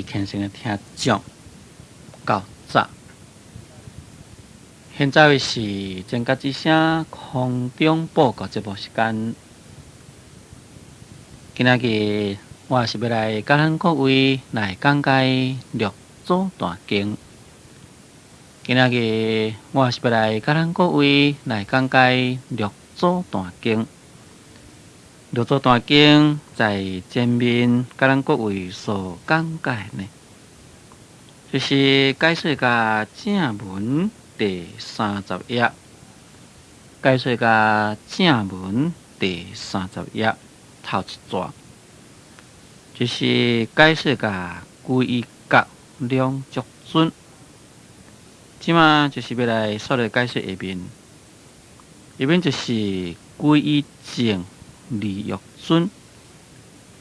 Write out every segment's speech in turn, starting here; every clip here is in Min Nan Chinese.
虔誠的聽眾，較早。現在是正覺之聲空中報告節目時間。今仔日我是欲來佮咱各位來講解六祖壇經。今仔日我是欲來佮咱各位來講解六祖壇經。六祖壇經在前面佮咱各位所講解呢，就是解說佮正文第三十頁，解說佮正文第三十頁頭一逝，就是解說佮皈依覺兩足尊。這馬就是欲來煞來解說下面，下面就是皈依正離欲尊，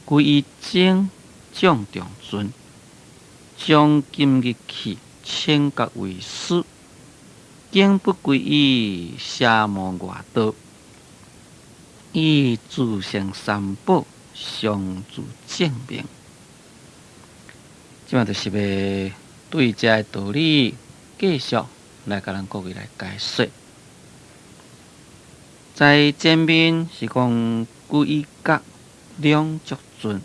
皈依精眾中尊，將今日起稱覺為師，竟不歸依邪魔外道，以自性三寶相自證明。這馬就是欲對這个道理繼續來共咱各位來解說。在前面是講皈依覺兩足尊，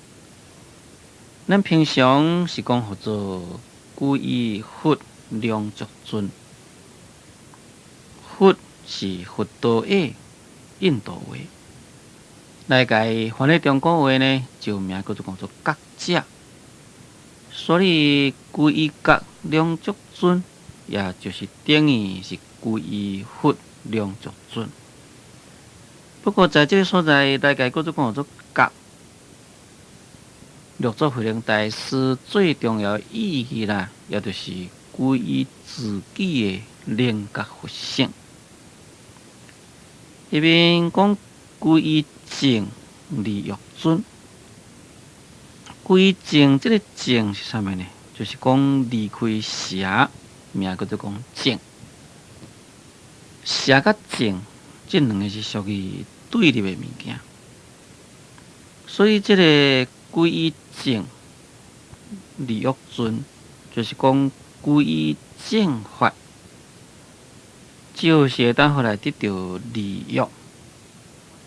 咱平常是講號做皈依佛兩足尊。佛是佛陀的印度話，來共翻譯中國話呢，就名叫做講做覺者。所以皈依覺兩足尊，也就是等於是皈依佛兩足尊。不過，在這个所在，來共叫做講做覺。六祖慧能大師最重要的意義啦，也就是皈依自己的靈覺佛性。彼邊講皈依淨離欲尊，皈依淨，這个淨是啥物呢？就是講離開邪，名叫做講淨。邪佮淨，這兩个是屬於對立的物件，所以這个皈依淨離欲尊，就是講皈依正法，就是會當予來得著離欲。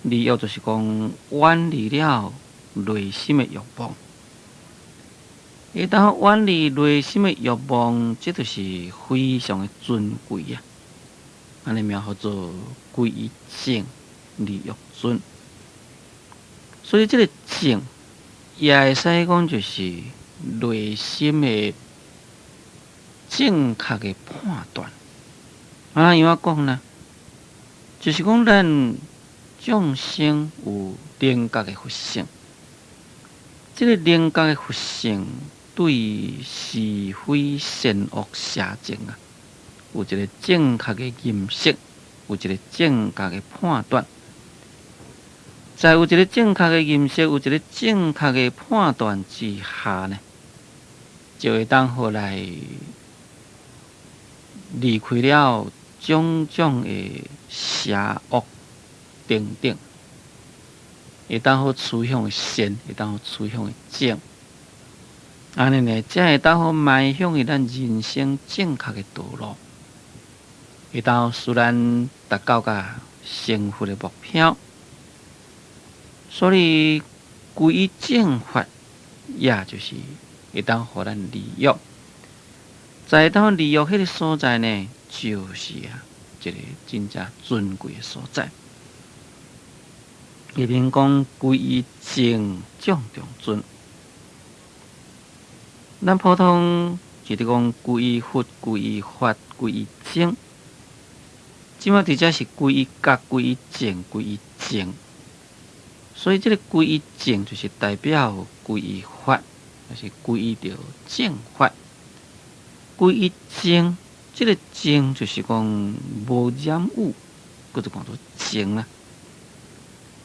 離欲就是講遠離了內心的欲望，會當遠離內心的欲望，這就是非常的尊貴啊！按呢名號做皈依淨離欲尊，所以這个淨也會使講就是內心的正確的判斷。啊，怎樣講呢？就是講咱眾生有靈覺的佛性，這个靈覺的佛性對是非善惡邪正啊，有一个正確的認識，有一个正確的判斷。在有一个正確的認識，有一个正確的判斷之下呢，就會當予來離開了種種的邪惡等等，會當予趨向善，會當予趨向正。按呢呢，才會當予邁向於咱人生正確的道路。會當使咱達到佮成佛的目標，所以皈依正法，也就是會當予咱離欲。在當離欲彼个所在呢，就是啊，一个真正尊貴的所在。彼邊講皈依正眾中尊，咱普通就佇講皈依佛、皈依法、皈依僧。這馬佇遮是皈依覺、皈依淨、皈依正，所以這个皈依淨就是代表皈依法，就是皈依著正法。皈依淨，這个淨就是講無染污，叫做講做淨啦。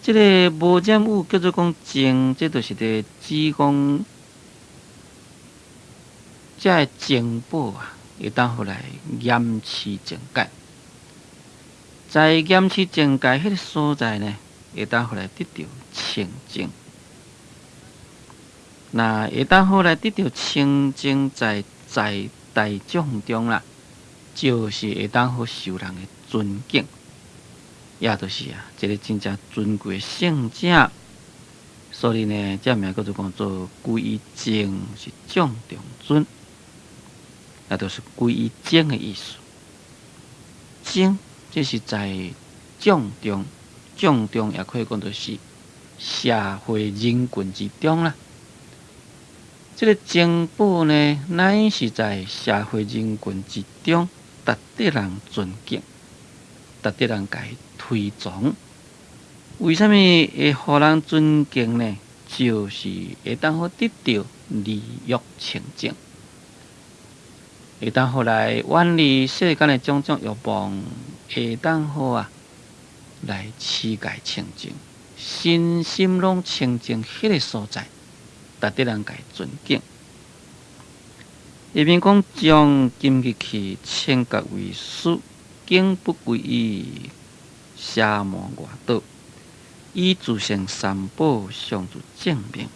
這个無染污叫做講淨，這就是佇指講這个珍寶啊，會當予來嚴持淨戒。在嚴持淨戒彼个所在呢，會當予來得著清淨。若會當好來得著清淨在大眾中啦，就是會當好受人的尊敬，也就是啊，一个真正尊貴的聖者。所以呢，這名叫做講做歸依淨是眾中尊，也就是歸依淨的意思。淨這是在眾中，眾中也可以講做是社會人群之中啦。這个珍寶呢，乃是在社會人群之中，值得人尊敬，值得人共伊推崇。為啥物會予人尊敬呢？就是會當好得著離欲清淨，會當好來遠離世間的種種欲望，會當好啊來持戒清淨，身心攏清淨，彼个所在，值得人共伊尊敬。下面講將金玉器稱覺為師，竟不歸依奢摩外道，以自性三寶相自證明。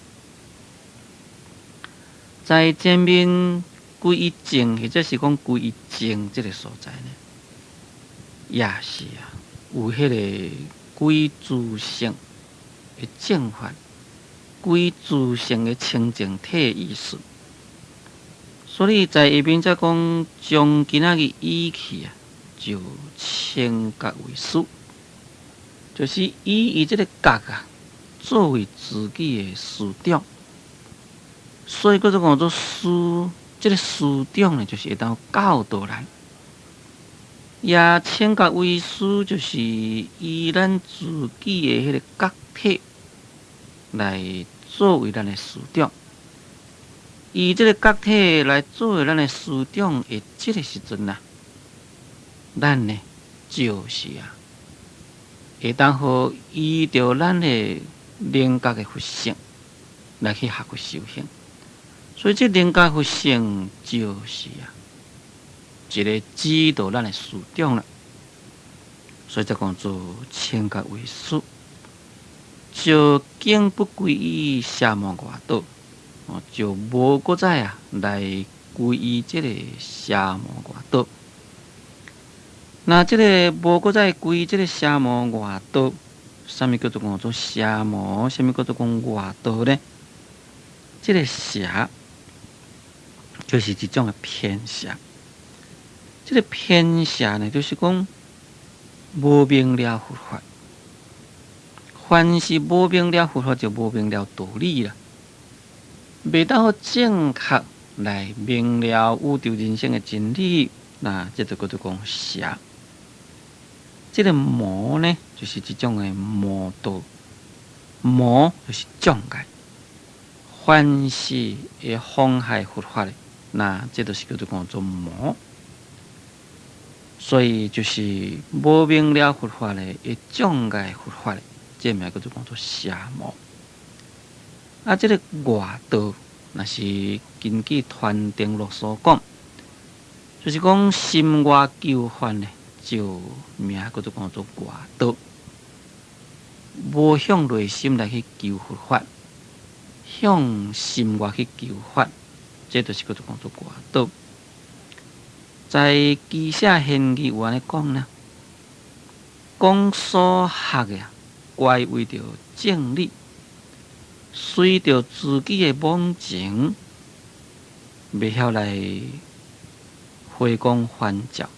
在前面歸依淨，或者是講歸依淨這个所在呢，也是啊，有彼个歸自性的正法，歸自性的清淨體的意思。所以在下面才講將今仔日儀器啊，就稱覺為師，就是以伊這个覺啊，作為自己的師長。所以叫做講做師，這个師長呢，就是會當教導咱。也稱覺為師，就是以咱自己的彼个覺體來作為咱的師長。以這个覺體來作為咱的師長的這个時陣啊，咱呢就是啊，會當好依著咱的靈覺的佛性來去學佛修行。所以這靈覺佛性就是啊，一个指導咱的師長啦。所以才講做稱覺為師，就竟不歸依奢摩外道，哦，就無閣再啊來歸依這个奢摩外道。那這个無閣再歸依這个奢摩外道，啥物叫做講做奢摩？啥物叫做講外道呢？這个邪就是一種的偏邪。這个偏邪呢，就是講無明了佛法。凡是無明了佛法，就無明了道理啦。袂當好正確來明了宇宙人生的真理，那這就叫做講邪。這个魔呢，就是一種的魔道，魔就是障礙。凡是會妨害佛法的，那這就是叫做講做魔。所以就是無明了佛法的，會障礙佛法的，這名叫做講做邪魔。啊，這个外道，若是根據傳燈錄所講，就是講心外求法呢，就名叫做講做外道，無向內心來去求佛法，向心外去求法，這就是叫做講做外道。在俱舍賢議有按呢講呢，講所學的啊，乖違著正理，隨著自己的妄情，袂曉來回光返照，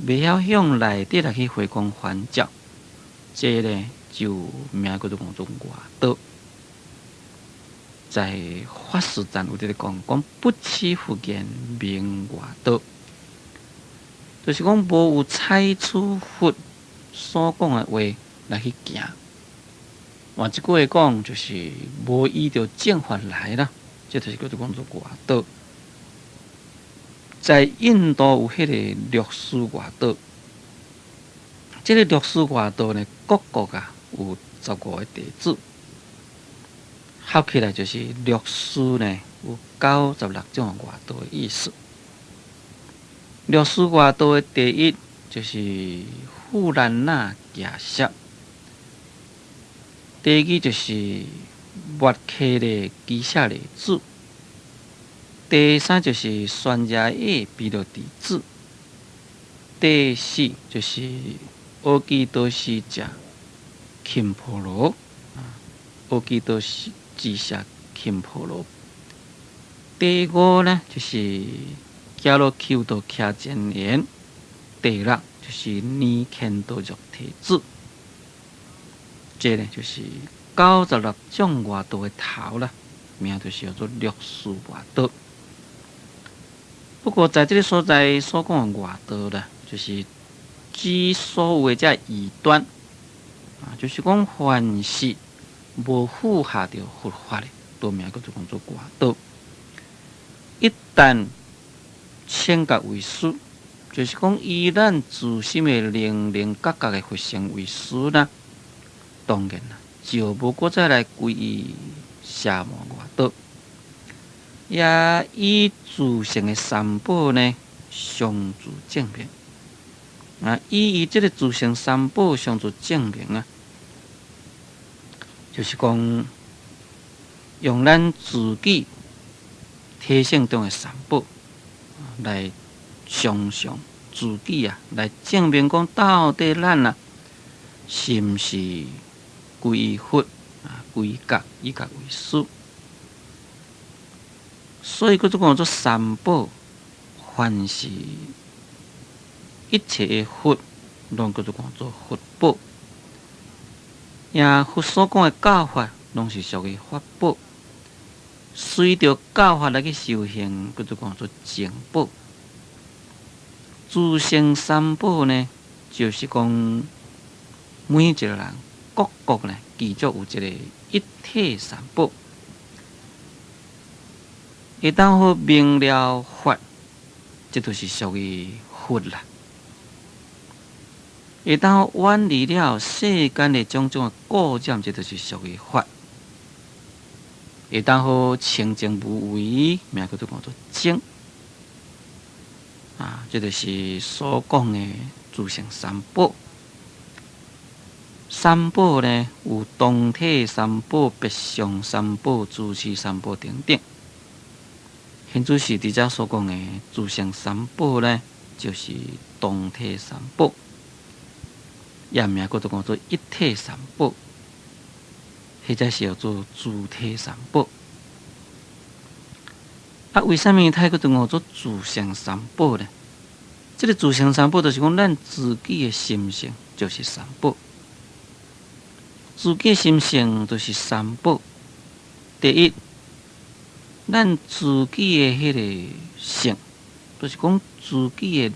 袂曉向內底來去回光返照，這个就名叫做講做外道。在法師讚有佇咧講，講不取佛言名外道，就是講無有採取佛所講的話來去行。換一句話講，就是無依著正法來啦，這就是叫做講做外道。在印度有彼个六師外道，這个六師外道呢，各國啊有15個弟子。合起來就是六師呢，有96種外道的意思。六師外道的第一就是富蘭那迦葉，第二就是末契勒拘舍利子；第三就是宣耶叶毗罗提子；第四就是阿基多斯者勤婆罗，阿基多斯之舍勤婆罗。第五呢，就是伽罗丘多伽前言；第六就是尼乾多若提子。這呢就是96種外道的頭啦，名就是叫做六師外道。不過在這个所在所講的外道啦，就是指所有的這異端啊，就是講凡是無符合著佛法的，都名叫做講做外道。一旦稱覺為師，就是講以咱自心的靈靈覺覺的佛性為師啦，當然啦，就無閣再來歸依邪魔外道，也以自性的三寶呢，相自證明。啊，以伊這个自性三寶相自證明啊，就是講用咱自己體性中的三寶來常常自己啊，來證明講到底咱啊，是毋是歸依佛啊，歸覺以覺為師。所以閣做講做三寶，凡是一切的佛，攏叫做講做佛寶。也佛所講的教法，攏是屬於法寶。隨著教法來去修行，叫做講做正寶。自性三寶呢，就是講每一個人各各呢，具足有一个一體三寶，會當好明了法，這就是屬於佛啦。會當遠離了世間的種種的垢染，這就是屬於法。會當好清淨無為，名叫做講做淨。啊，這就是所講的自性三寶。三寶呢，有當體三寶、別相三寶、住持三寶等等。現在是佇遮所講的自性三寶呢，就是當體三寶，也名叫做講做一體三寶，或者是叫做主體三寶。啊，為啥物它叫做叫做自性三寶呢？這个自性三寶就是講咱自己的心性就是三寶，自己的心性就是三寶。第一，咱自己的彼个性，就是講自己的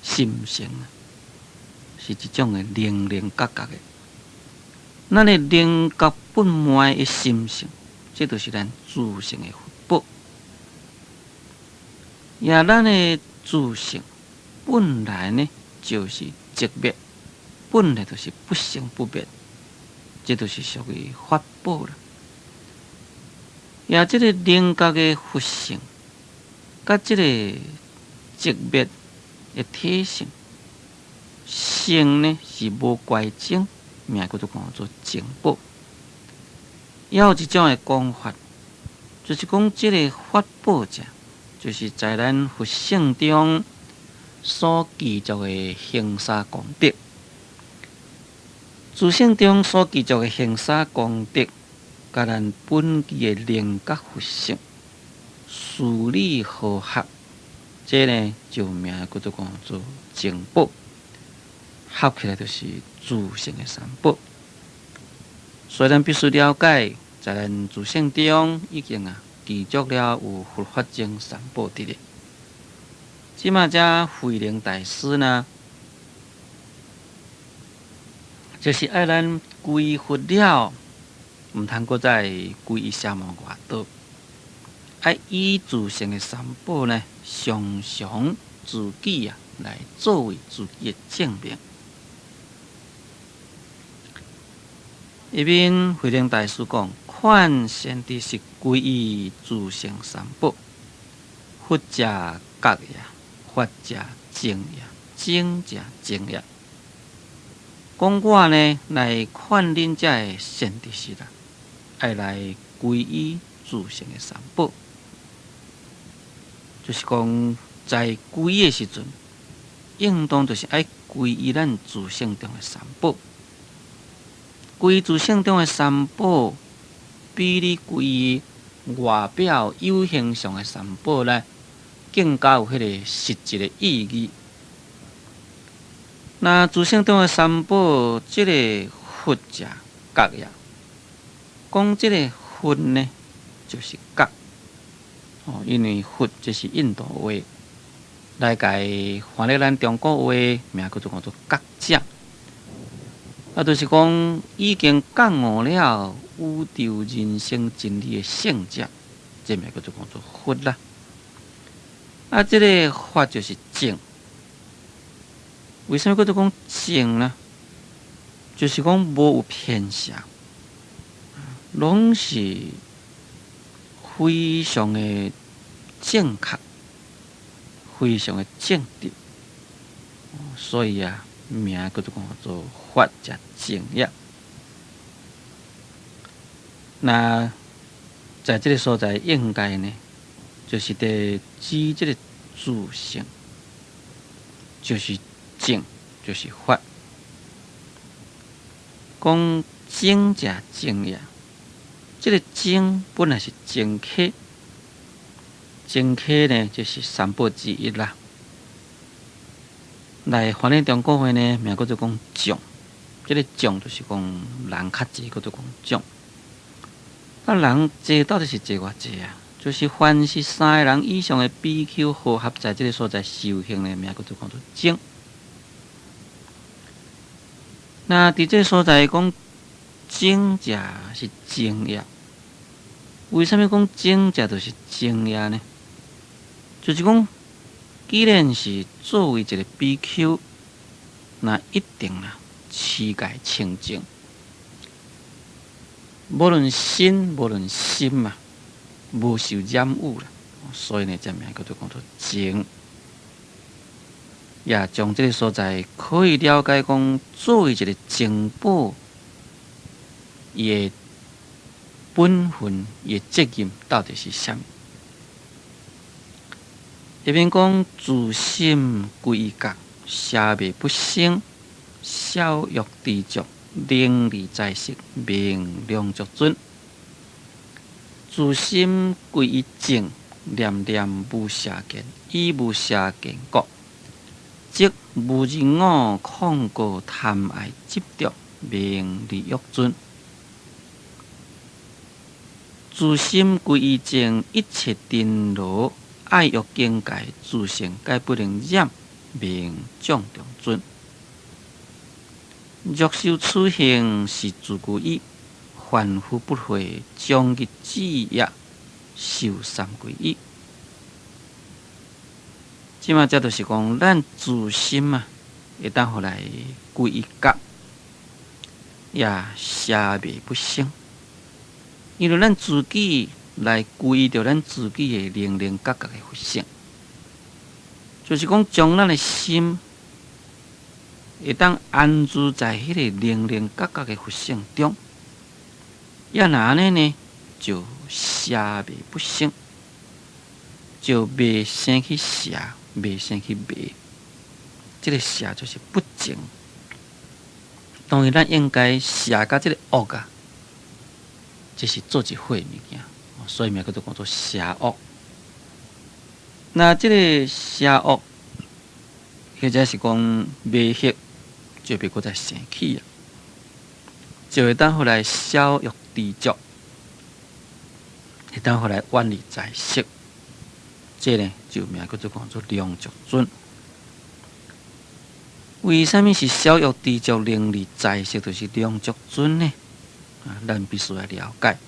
心性啊，是一種的靈靈覺覺的。咱的靈覺本滿的心性，這就是咱自性的佛寶。也咱的自性本來呢，就是寂滅，本來就是不生不滅，這就是屬於法寶啦。也這个靈覺的佛性，佮這个寂滅的體性，性呢是無乖正，名叫做講做正寶。也有一種的講法，就是講這个法寶者，就是在咱佛性中所具足的行相功德，自性中所具足的行相功德，佮咱本具的靈覺佛性事理和合，這呢就名叫做講做正寶，合起來就是自性的三寶。所以咱必須了解，在咱自性中已經啊具足了有佛法僧三寶佇咧。這馬遮慧能大師呢，就是愛咱歸佛了，毋通閣再歸依邪魔外道，愛以自性的三寶呢，常常自己啊來作為自己的證明。一面慧能大師講，勸善知識歸依自性三寶，佛者覺也，法者正也，僧者正也。講我呢來勸恁遮的善知識啦，愛來歸依自性的三寶，就是講在歸依的時陣，應當就是愛歸依咱自性中的三寶。歸依自性中的三寶，比你歸依外表有形上的三寶呢，更加有彼個實質的意義。那自性中的三寶，這个佛者覺也，講這个佛呢，就是覺。哦，因為佛這是印度話，來共翻譯咱中國話，名叫做講做覺者。啊，就是講已經覺悟了宇宙人生真理的聖者，這名叫做講做佛啦。啊，這个法就是正。為啥物叫做講正呢？就是講無有偏邪，攏是非常的正確，非常的正直。所以啊，名叫做講做法者正也。那在這个所在應該呢，就是佇指這个自性，就是正，就是法。講正者正也，這个正本來是淨客，淨客呢就是三寶之一啦。來翻譯中國話呢，名叫做講眾，這个眾就是講人較濟，叫做講眾。啊，人濟到底是濟偌濟啊？就是凡是三個人以上的比丘和合在這个所在修行呢，名叫做講做眾。那佇這个所在講正者是正業，為啥物講正者就是正業呢？就是講，既然是作為一個比丘，那一定啊，持戒清淨，無論身無論心嘛，無受染污啦，所以呢，這名叫做講做淨。也將這个所在可以了解講，作為一個淨寶，伊的本分、伊的責任到底是啥物？下面講自心歸依覺，邪魅不生，少欲知足，能離財色，名龍足尊。自心歸依淨，念念無邪見，以無邪見故，則無認我曠過貪愛執著，名離欲尊。自心歸依淨，一切塵勞愛欲境界，自性皆不能染，名眾中尊。若修此行是自具意，凡夫不會將日子也受三歸依。這馬這就是講，咱自心啊，會當予來歸依覺，也邪魅不生。因為咱自己來歸依著咱自己的靈靈覺覺的佛性，就是講將咱的心會當安住在彼个靈靈覺覺的佛性中，也若按呢呢，就邪魅不生，就袂生起邪，袂生起魅。這个邪就是不淨。當然，咱應該邪佮這个惡啊，這是做一伙物件，所以名叫做講做邪惡。那這个邪惡，或者是講迷惑，就袂閣再生起啊，就會當予來少欲知足，會當予來遠離財色，這呢就名叫做講做龍足尊。為啥物是少欲知足能離財色，就是龍足尊呢？啊，咱必須來了解，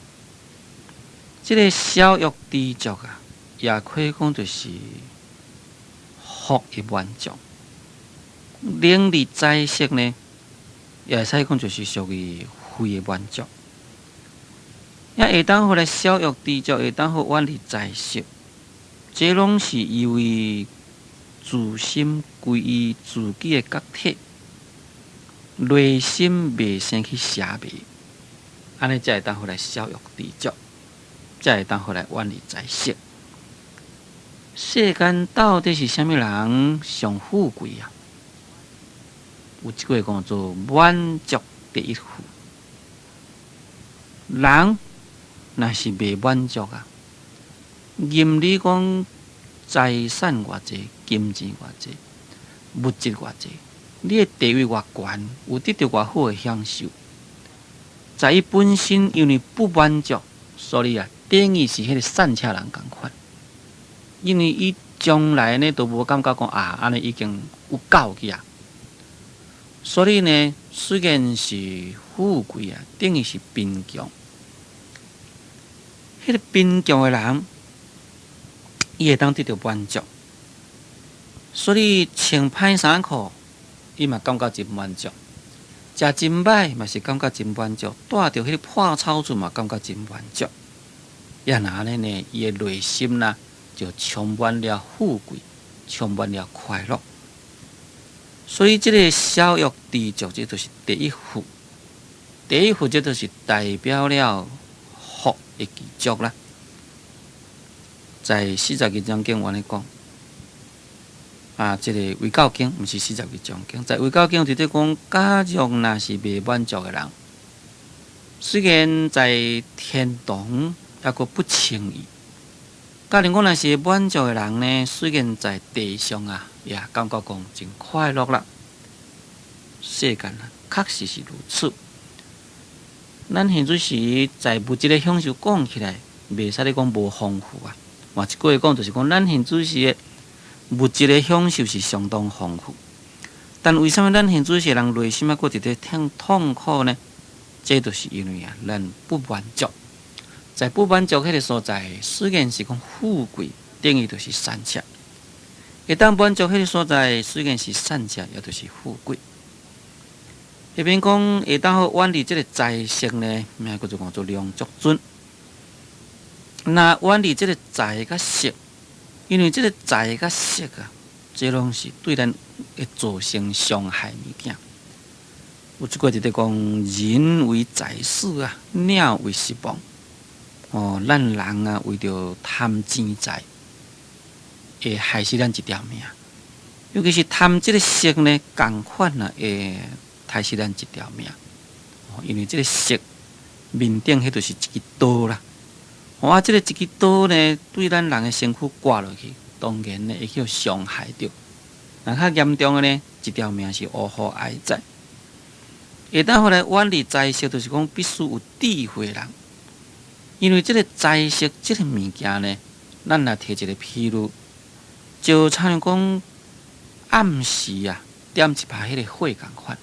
這个少欲知足啊，也可以講就是福的滿足。能離財色呢，也會使講就是屬於慧的滿足。也會當予來少欲知足，會當予遠離財色，這攏是因為自心歸依自己的覺體，內心袂生起邪魅，按呢才會當予來少欲知足。才會當予來遠離財色。世間到底是啥物人上富貴啊？有一句話講做滿足第一富。人若是袂滿足啊，任你講財產偌濟、金錢偌濟、物質偌濟，你的地位偌懸，有得著偌好的享受，在伊本身因為不滿足，所以啊，等於是彼个散赤人仝款。因為伊將來呢，都無感覺講啊，按呢已經有夠去啊。所以呢，雖然是富貴啊，等於是貧窮。彼个貧窮的人，伊會當得著滿足。所以穿歹衫褲，伊嘛感覺真滿足；食真歹嘛是感覺真滿足；蹛著彼个破草厝嘛感覺真滿足。也若按呢呢，伊的內心啦，就充滿了富貴，充滿了快樂。所以，這个少欲知足，這就是第一富。第一富，這就是代表了福的具足啦。在四十二章經有按呢講，啊，這个遺教經毋是四十二章經，在遺教經佇咧講，假若若是袂滿足的人，雖然在天堂，猶閣不稱意。假如講若是滿足的人呢，雖然在地上啊，也感覺講真快樂啦。世間啊，確實是如此。咱現陣時在物質的享受講起來，袂使咧講無豐富啊。換一句話講，就是講咱現陣時的物質的享受是相當豐富，但為啥物咱現陣時的人內心猶閣佇咧痛苦呢？這就是因為啊，咱不滿足。在不滿足彼个所在，雖然是講富貴，等於就是散赤；會當滿足彼个所在，雖然是散赤，也就是富貴。彼邊講會當好遠離這个財色呢，名叫做講做龍足尊。若遠離這个財佮色，因為這个財佮色啊，這攏是對咱會造成傷害物件。有一句佇咧講，人為財死啊，鳥為食亡。哦，咱人啊，為著貪錢財，會害死咱一條命。尤其是貪這个色呢，仝款啊，會刣死咱一條命。哦，因為這个色面頂彼就是一支刀啦。哦，啊，這个一支刀呢，對咱人的身軀割落去，當然呢會去傷害著。若較嚴重的呢，一條命是嗚呼哀哉。會當予來遠離財色，就是講必須有智慧的人。因為這个財色這个物件呢，咱來提一个譬喻，就親像講暗時啊，點一拍彼个火仝款，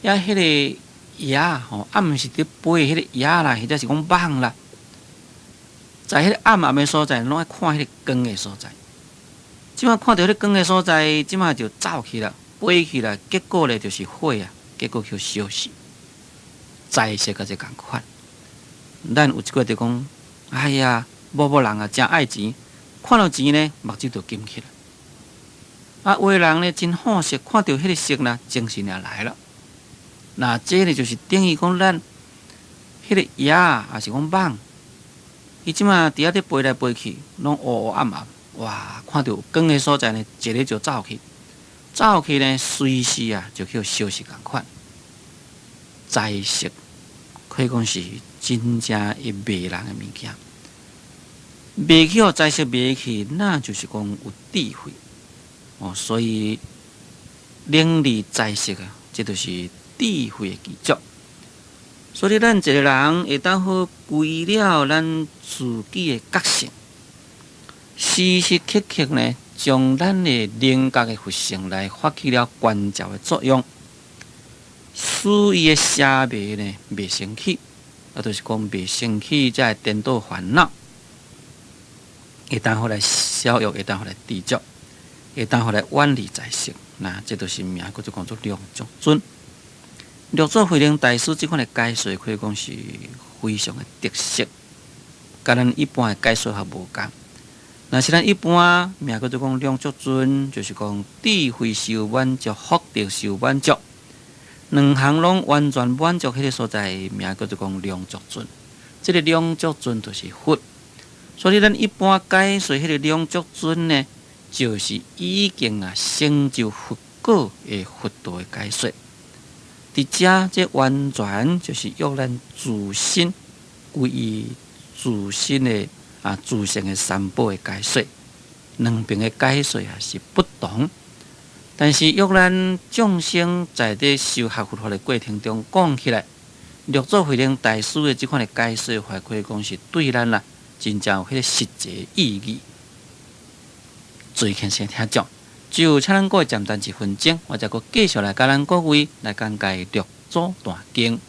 抑彼个蛾吼，暗時佇飛彼个蛾啦，或者是講蠓啦，在彼个暗暗的所在，攏愛看彼个光的所在。這擺看著彼个光的所在，這擺就走去啦，飛去啦，結果咧就是火啊，結果去燒死。財色佮這仝款。咱有一句就講，哎呀，某某人啊，誠愛錢，看著錢呢，目睭就金起來。啊，有的人呢，真好色，看著彼个色呢，精神也來了。那這个就是等於講咱彼个蛾，抑是講蠓，伊這馬佇遐咧飛來飛去，攏烏烏暗暗，哇！看著有光的所在呢，一个就走去，走去呢，隨時啊就去燒死仝款。財色可以講是真正會迷人的物件，迷去予財色迷去，那就是講有智慧哦。所以遠離財色啊，這就是智慧的具足。所以咱一個人會當好歸了咱自己的覺性，時時刻刻呢，將咱的靈覺的佛性來發起了觀照的作用，使伊的邪迷呢袂生起，啊，就是講袂生起這个顛倒煩惱，會當予來少欲，會當予來知足，會當予來遠離財色，那這就是名叫做講做龍足尊。六祖慧能大師這款的解說可以講是非常的特色，佮咱一般的解說法無仝。若是咱一般名叫做講龍足尊，就是講智慧修滿足，福德修滿足，兩項攏完全滿足彼个所在，名叫做講龍足尊。這个兩足尊就是佛。所以咱一般解說彼个兩足尊呢，就是已經啊成就佛果的佛道的解說。佇遮這完全就是約咱自身歸依自身的啊自性的三寶的解說，兩邊的解說也是不同。但是約咱眾生在佇修學佛法的過程中講起來，六祖慧能大師的這款的解說法，可以講是對咱啦真正有彼个實際意義。最近先聽講，就請咱各位暫等一分鐘，我再閣繼續來佮咱各位來講解六祖壇經。